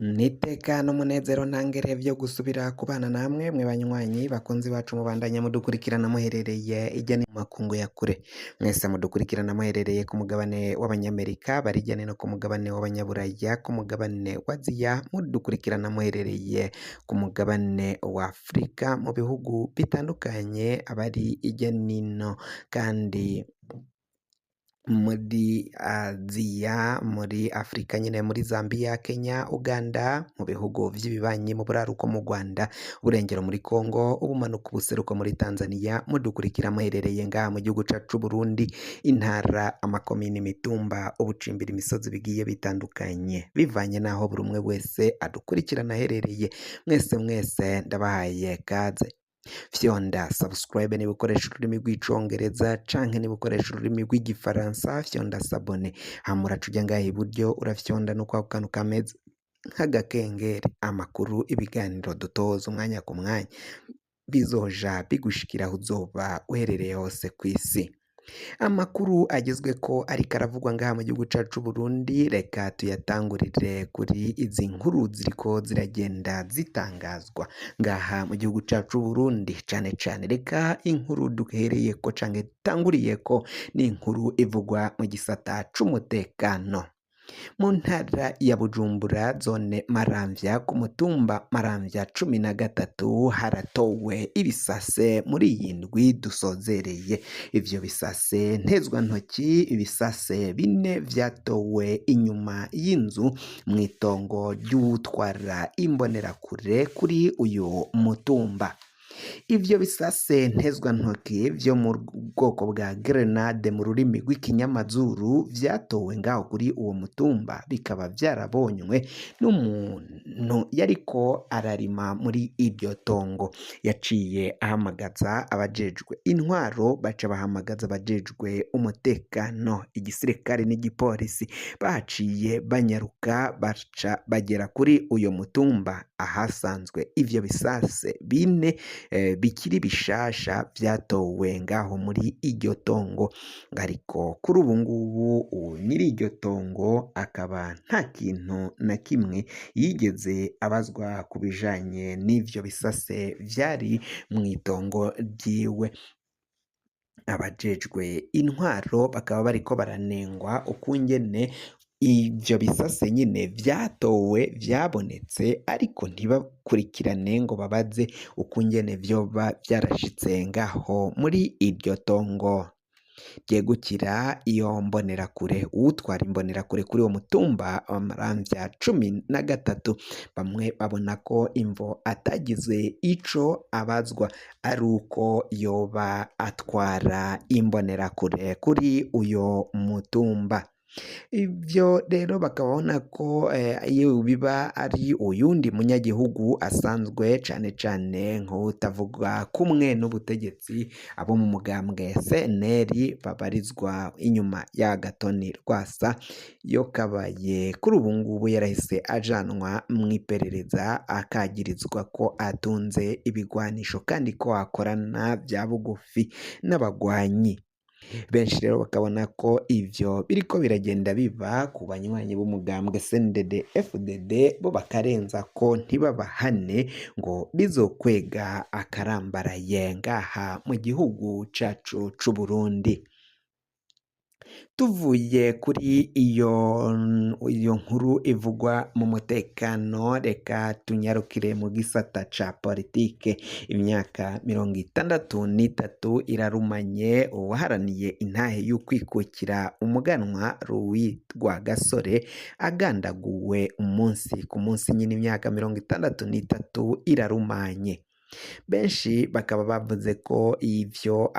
N'iteka n'umunezero ntangere vyo gusubira kubana namwe mwe banywanyi bakunzi bacu mubandanya mudukurikirana muherereye irya no makungu ya kure, mwese mudukurikirana muherereye ku mugabane w'abanyamerika bari hirya no ku mugabane w'abanyaburaya, ku mugabane wa Aziya, mudukurikirana muherereye ku mugabane wa Afurika mu bihugu bitandukanye, abari hirya nino kandi muri Aziya, muri Afurika nyene, muri Zambia, Kenya, Uganda, mu bihugu vy'ibibanyi, mu buraruko mu Rwanda, uburengero muri Congo, ubumanuko ubuseruko muri Tanzania, mudukurikira muherereye ngaha mu gihugu cacu c'Uburundi, intara, amakomine, imitumba, ubucimbira, imisozi bigiye bitandukanye, bivanye n'aho buri umwe wese adukurikirana aherereye. Mwese mwese ndabahaye kaze. Fyonda subscribe niba ukoresha ururimi rw'icongereza canke niba ukoresha ururimi rw'igifaransa, fyonda s'abonner, hama uraca uja ngaha iburyo urafyonda no kwako kantu kameze nk'agakengeri. Amakuru, ibiganiro dutoza umwanya ku mwanya bizoja bigushikira aho uzoba uherereye hose kw'isi. Amakuru agezweko ariko aravugwa ngaha mu gihugu cacu c'Uburundi, reka tuyatangurire kuri izi nkuru ziriko ziragenda zitangazwa ngaha mu gihugu cacu c'Uburundi. Cane cane reka inkuru duhereyeko canke dutanguriyeko ni inkuru ivugwa mu gisata c'umutekano. Mu ntara ya Bujumbura, zone Maramvya, ku mutumba Maramvya 13 haratowe ibisase muri iyi ndwi dusozereye. Ivyo bisase ntezwantoki, ibisase bine vyatowe inyuma y'inzu mw'itongo ry'uwutwara imbonerakure kuri uyu mutumba. Ivyo bisase ntezwantoki vyo mu bwoko bwa grenade mu rurimi rw'ikinyamazuru vyatowe ngaho kuri uwo mutumba, bikaba vyarabonywe n'umuntu yariko ararima muri iryo tongo. Yaciye ahamagaza abajejwe intwaro, baca bahamagaza abajejwe umutekano, igisirikare n'igipolisi. Bahaciye banyaruka baca bagera kuri uyo mutumba ahasanzwe ivyo bisase bine bikiri bishasha vyatowe ngaho muri iryo tongo. Ariko kuri ubu ngubu nyiri iryo tongo akaba nta kintu na kimwe yigeze abazwa ku bijanye n'ivyo bisase vyari mw'itongo ryiwe. Abajejwe intwaro bakaba bariko baranengwa ukungene ivyo bisase nyine vyatowe vyabonetse, ariko ntibakurikirane ngo babaze ukungene vyoba vyarashitse ngaho muri iryo tongo ryegukira iyo mbonerakure, uwutwara imbonerakure kuri uwo mutumba wa Maramvya 13. Bamwe babona ko imvo atagize ico abazwa ari uko yoba atwara imbonerakure kuri uyo mutumba. Ivyo rero bakabona ko iyo biba ari uyundi munyagihugu asanzwe, cane cane nk'utavuga kumwe n'ubutegetsi, abo mu mugambwe CNL babarizwa inyuma ya Gatoni Rwasa, yo kabaye kuri ubu ngubu yarahise ajanwa mw'iperereza akagirizwa ko atunze ibigwanisho kandi ko akorana vya bugufi n'abagwanyi. Benshi rero bakabona ko ivyo biriko biragenda biba ku banywanyi b'umugambwe CNDD FDD, bo bakarenza ko ntibabahane ngo bizokwega akarambaraye ngaha mu gihugu cacu c'Uburundi. Tuvuye kuri iyo nkuru ivugwa mu mutekano, reka tunyarukire mu gisata ca politike. Imyaka 63 irarumanye uwaharaniye intahe y'ukwikukira umuganwa Louis Rwagasore agandaguwe umunsi ku munsi nyine, imyaka 63 irarumanye. Benshi bakaba bavuze ko ivyo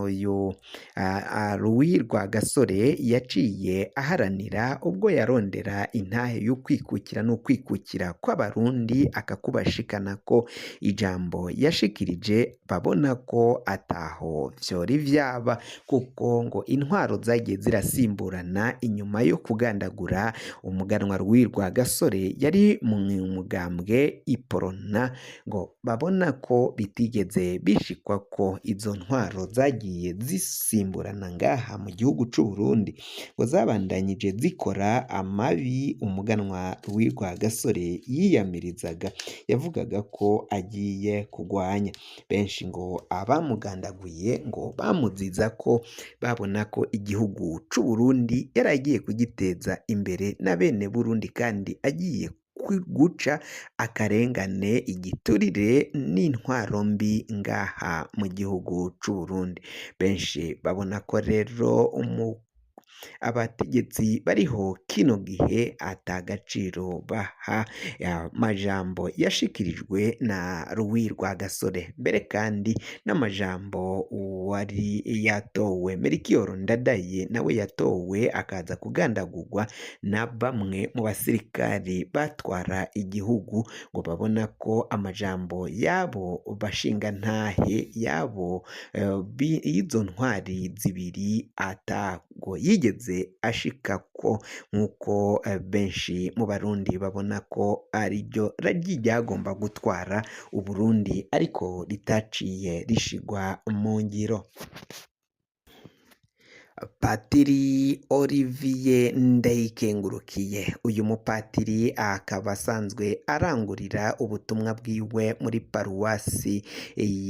uyu Louis Rwagasore yaciye aharanira ubwo yarondera intahe y'ukwikukira n'ukwikukira kw'Abarundi akakubashikana, ko ijambo yashikirije babona ko ataho vyori vyaba, kuko ngo intwaro zagiye zirasimburana inyuma yo kugandagura umuganwa Louis Rwagasore yari mu mugambwe Iprona, ngo babona Babona ko bitigeze bishikwa ko izo ntwaro zagiye zisimburana ngaha mu gihugu c'u Burundi, ngo zabandanyije zikora amabi umuganwa Louis Rwagasore yiyamirizaga, yavugaga ko agiye kugwanya. Benshi ngo abamugandaguye ngo bamuziza ko babona ko igihugu c'u Burundi yari agiye kugiteza imbere na bene Burundi, kandi agiye guca akarengane, igiturire n'intwaro mbi ngaha mu gihugu c'u Burundi. Benshi babona ko rero abategetsi bariho kino gihe ata gaciro baha amajambo yashikirijwe na Louis Rwagasore, mbere kandi n'amajambo wari yatowe Melchior Ndadaye nawe yatowe akaza kugandagurwa na bamwe mu basirikari batwara igihugu, ngo babona ko amajambo yabo bashingantahe yabo y'izo ntwari zibiri atago yigeze ashikako, nk'uko benshi mu Barundi babona ko ariryo ragi ryagomba gutwara Uburundi ariko ritaciye rishigwa mu ngiro. Patiri Olivier Ndayikengurukiye, uyu mupatiri akaba asanzwe arangurira ubutumwa bwiwe muri paruwasi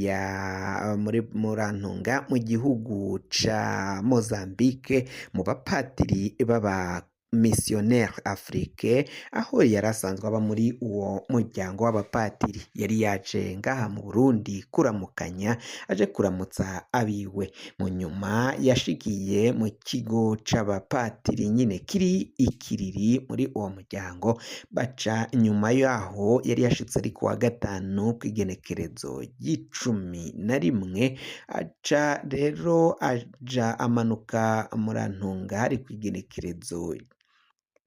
ya muri Murantunga mu gihugu ca Mozambique, mu bapatiri b'aba missionnaire africain, aho yari asanzwe aba muri uwo muryango w'abapatiri. Yari yaje ngaha mu Burundi kuramukanya, aje kuramutsa abiwe. Mu nyuma yashikiye mu kigo c'abapatiri nyine kiri ikiriri muri uwo muryango, baca nyuma yaho yari yashitse ari kuwa gatanu kw'igenekerezo ry'icumi na rimwe, aca rero aja amanuka Murantunga hari kw'igenekerezo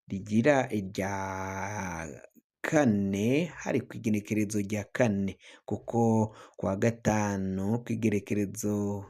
rigira irya kane, hari kw'igenekerezo rya kane, kuko kuwa gatanu kw'igenekerezo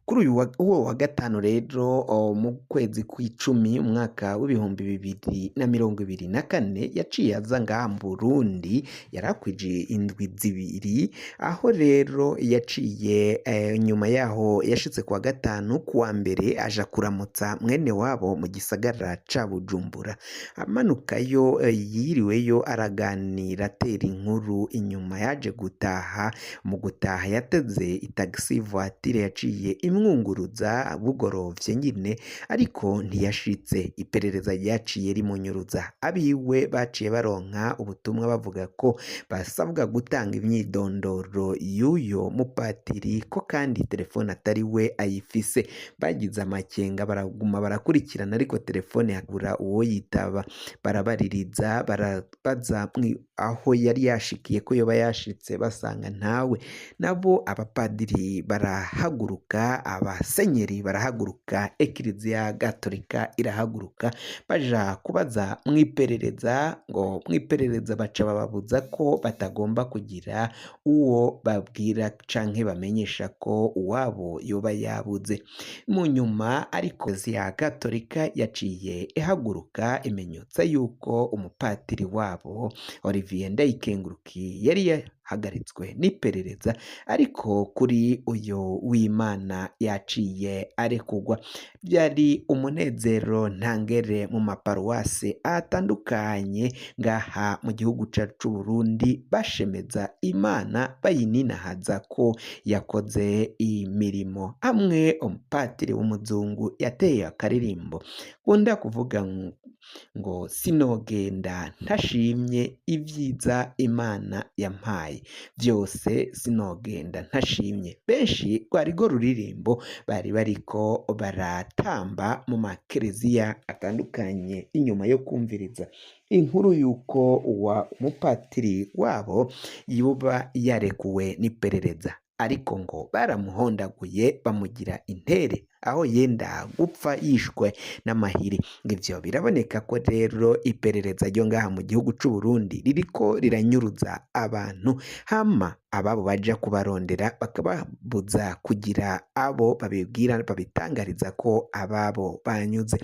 kuri uyu uwo wa gatanu rero mu kwezi kw'icumi umwaka w'2024 yaciye aza ngaha mu Burundi, yarakwije indwi zibiri, aho rero yaciye nyuma yaho yashitse kuwa gatanu, kuwa mbere aja kuramutsa mwene wabo mu gisagara ca Bujumbura. Amanukayo yiriweyo araganira atera inkuru, inyuma yaje gutaha. Mu gutaha yateze itagisi voiture yaciye imwunguruza bugorovye nyine, ariko ntiyashitse. Iperereza ryaciye rimunyuruza, abiwe baciye baronka ubutumwa bavuga ko basabwa gutanga imyidondoro y'uyo mupatiri, ko kandi telefone atari we ayifise. Bagize amakenga baraguma barakurikirana, ariko telefone habura uwo yitaba, barabaririza barabaza aho yari yashikiye ko yoba yashitse, basanga ntawe. Nabo abapadiri barahaguruka, abasenyeri barahaguruka, ekiliziya gatolika irahaguruka, baja kubaza mw'iperereza, ngo mw'iperereza baca bababuza ko batagomba kugira uwo babwira canke bamenyesha ko uwabo yoba yabuze. Mu nyuma ariko ya gatolika yaciye ihaguruka imenyetsa yuko umupatiri wabo Olivier Ndayikengurukiye yari yahagaritswe n'iperereza, ariko kuri uyu w'Imana yaciye arekugwa. Byari umunezero ntangere mu maparuwasi atandukanye ngaha mu gihugu cacu c'u Burundi, bashemeza Imana bayininahaza ko yakoze imirimo. Hamwe umupatiri w'umuzungu yateye akaririmbo kunda kuvuga ngo sinogenda ntashimye ibyiza Imana yampaye byose, sinogenda ntashimye. Benshi rwari rwo ruririmbo bari bariko baratamba mu makereziya atandukanye inyuma yo kumviriza inkuru y'uko uwa mupatiri wabo yoba yarekuwe n'iperereza, ariko ngo baramuhondaguye bamugira intere aho yenda gupfa yishwe n'amahiri. Ivyo biraboneka ko rero iperereza ryo ngaha mu gihugu c'u Burundi ririko riranyuruza abantu, hama ababo baja kubarondera bakababuza kugira abo babibwira babitangariza ko ababo banyuze.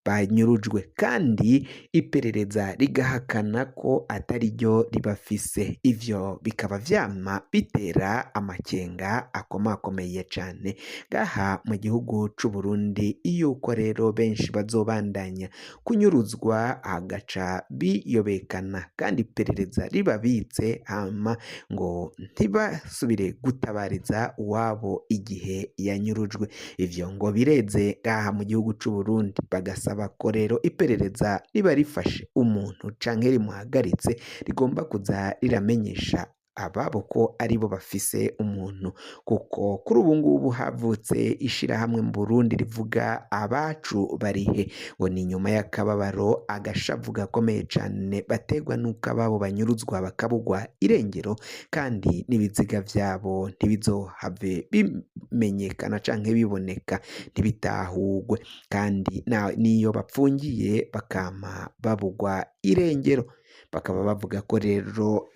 Banyurujwe kandi iperereza rigahakana ko atari ryo ribafise. Ivyo bikaba vyama bitera amakenga akomakomeye cane ngaha mu gihugu c'Uburundi, yuko rero benshi bazobandanya kunyuruzwa hagaca biyobekana kandi iperereza ribabitse, hama ngo ntibasubire gutabariza uwabo igihe yanyurujwe. Ivyo ngo bireze ngaha mu gihugu c'Uburundi, bagasaba ko rero iperereza riba rifashe umuntu canke rimuhagaritse rigomba kuza riramenyesha ababo ko aribo bafise umuntu, kuko kuri ubu ngubu havutse ishirahamwe mu Burundi rivuga abacu barihe. Ngo ni nyuma y'akababaro, agashavu gakomeye cane baterwa n'uko ababo banyuruzwa bakabugwa irengero, kandi n'ibiziga vyabo ntibizohave bimenyekana canke biboneka, ntibitahugwe, kandi n'iyo bapfungiye bakama babugwa irengero. Bakaba bavuga ko rero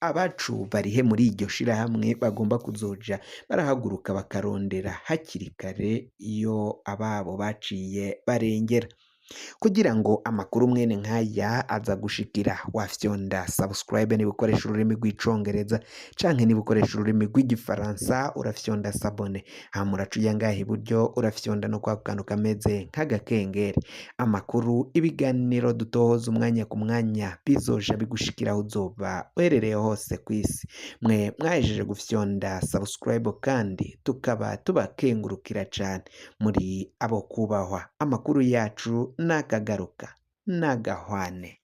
abacu barihe muri iryo shirahamwe bagomba kuzoja barahaguruka bakarondera hakiri kare iyo ababo baciye barengera. Kugira ngo amakuru mwene nk'aya aza gushikira, wafyonda subscribe niba ukoresha ururimi rw'icongereza, canke niba ukoresha ururimi rw'igifaransa urafyonda s'abonner, hama uraca uja ngaha iburyo urafyonda no kwa kantu kameze nk'agakengeri. Amakuru, ibiganiro dutohoza umwanya ku mwanya bizoja bigushikira aho uzoba uherereye hose kw'isi. Mwe mwahejeje gufyonda subscribe kandi tukaba tubakengurukira cane, muri abo kubahwa. Amakuru yacu nakagaruka nagahwane.